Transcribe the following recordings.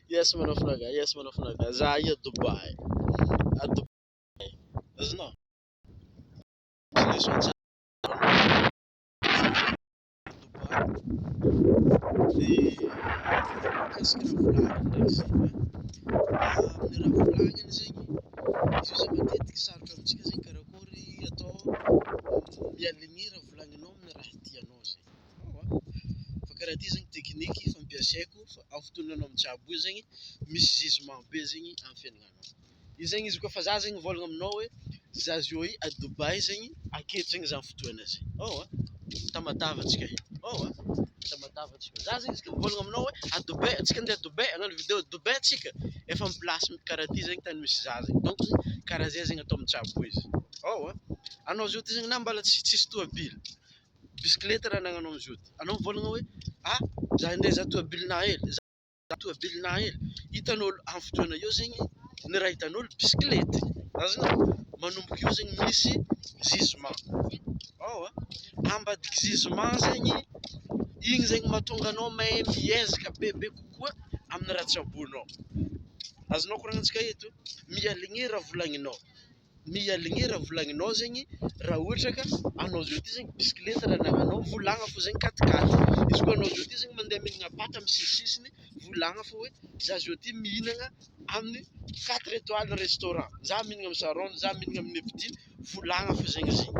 Yes manao fnaga, yes manao fnaga. Za io a Dubaï. A Dubaï. Azonao? Leçon tsara. Dubaï. Dia mahakasika raha volagniny ndraiky zegny a. Amin'ny raha volagniny zegny, izy io zegny matetiky sarotra amintsika zegny karakory atao mi-aligner raha volagninao amin'ny raha tianao zegny. Eoa, fa karaha ty zegny tekniky fampiasaiko fa amin'ny fotoana anao mitsabo io zegny misy jugement be zegny amin'ny fiaignananao. Io zegny izy koa fa za zegny mivôlagna aminao hoe za zao i à Dubaï zegny aketo zegny za fotoana zegny. Eoa, Tamatave antsika io. Eoa, Tamatave antsika. Za zegny izy koa mivôlagna aminao hoe à Dubaï, antsika andeha à Dubaï hagnano vidéo à Dubaï antsika, efa amin'ny place karaha ty zegny tany misy za zegny. Donc zegny karaha zay zegny atao mitsabo izy. Eoa, anao zao ty zegny na mbala tsisy tômôbily, bisikileta raha anagnanao amizao ty, anao mivôlagna hoe ah za andeha hizaha tômôbilinah hely, za tômôbilinah hely, hitan'ôlo amin'ny fotoana io zegny ny raha hitan'ôlo bisikilety, azonao? Manomboka eo zegny misy jugement, ao ambadiky jugement zegny igny zegny mahatonga anao mahay miezaka bebe kokoa amin'ny raha tsaboinao, azonao koragnantsika eto? Mi-aligner raha volagninao. Mialigner raha volagninao zegny raha ohatra ka anao zao ty zegny bisikileta raha anagnanao volagna fô zegny quat-quatre, izy koa anao zao ty zegny mandeha mihinagna paty amin'ny sisisisiny volagna fô hoe za zao ty mihinagna amin'ny quatre étoiles restaurant, za mihinagna amin'ny Sharon, za mihinagna amin'ny Neptune, volagna fô zegny izy igny,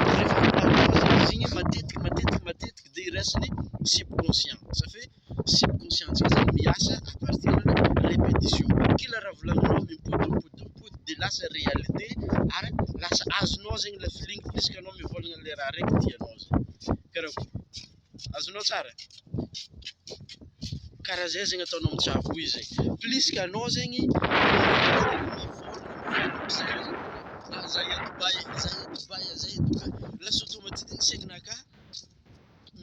de rehefa volagninao zegny izy igny matetiky matetiky matetiky de iraisiny subconscient, ça fait subconscient-ntsika zany miasa à partir ny répétition, kila raha volagninao mipody mipody mipody de lasa réalité ary lasa azonao zegny le feeling puisque anao mivôlagna le raha raiky tianao zegny, karakory? Azonao tsara? Karaha zay zegny ataonao mitsabo io zegny, plus que anao zegny mivôlagna mivôlagna mivôlagna ah za à Dubaï, za à Dubaï, za à Dubaï, lasa automatique ny saignanakahy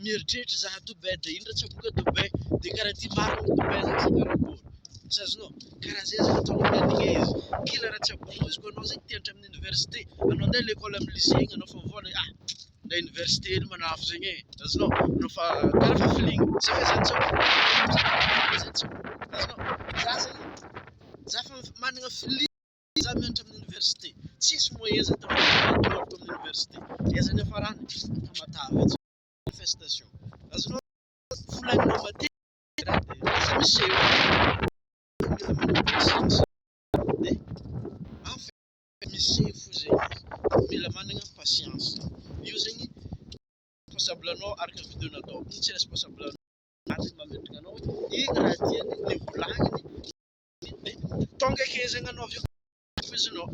mieritreritra za à Dubaï de ino raha tsaboiko à Dubaï, de karaha ty marina Dubaï zegny sa karakory, tsy azonao? Karaha zay zegny ataonao mialigner izy, kila raha tsaboinao izy koa anao zegny te hianatra amin'ny université, anao andeha l'école amin'ny lycée igny anao fa mivôlagna ah andeha université hely manafo zegny e, azonao? Anao fa karaha fa feeling, ça fait zany tsaboiko, zany tsaboiko, azonao? Za zegny za fa manana feeling za mianatra amin'ny université, tsisy moyen za tafiditra amin'ny université, aiza ny hafarany? Tamatave atsy manifestation, azonao? Volagninao matetiky raha de lasa miseho, mila manana patience de en miseho fo zegny izy, mila manana patience, io zegny responsable anao araka ny vidéo nataoko igny tsy responsable anao zegny mametraka anao hoe igny raha tiany nivolagniny de tonga ake zegny anao avy eo izinao.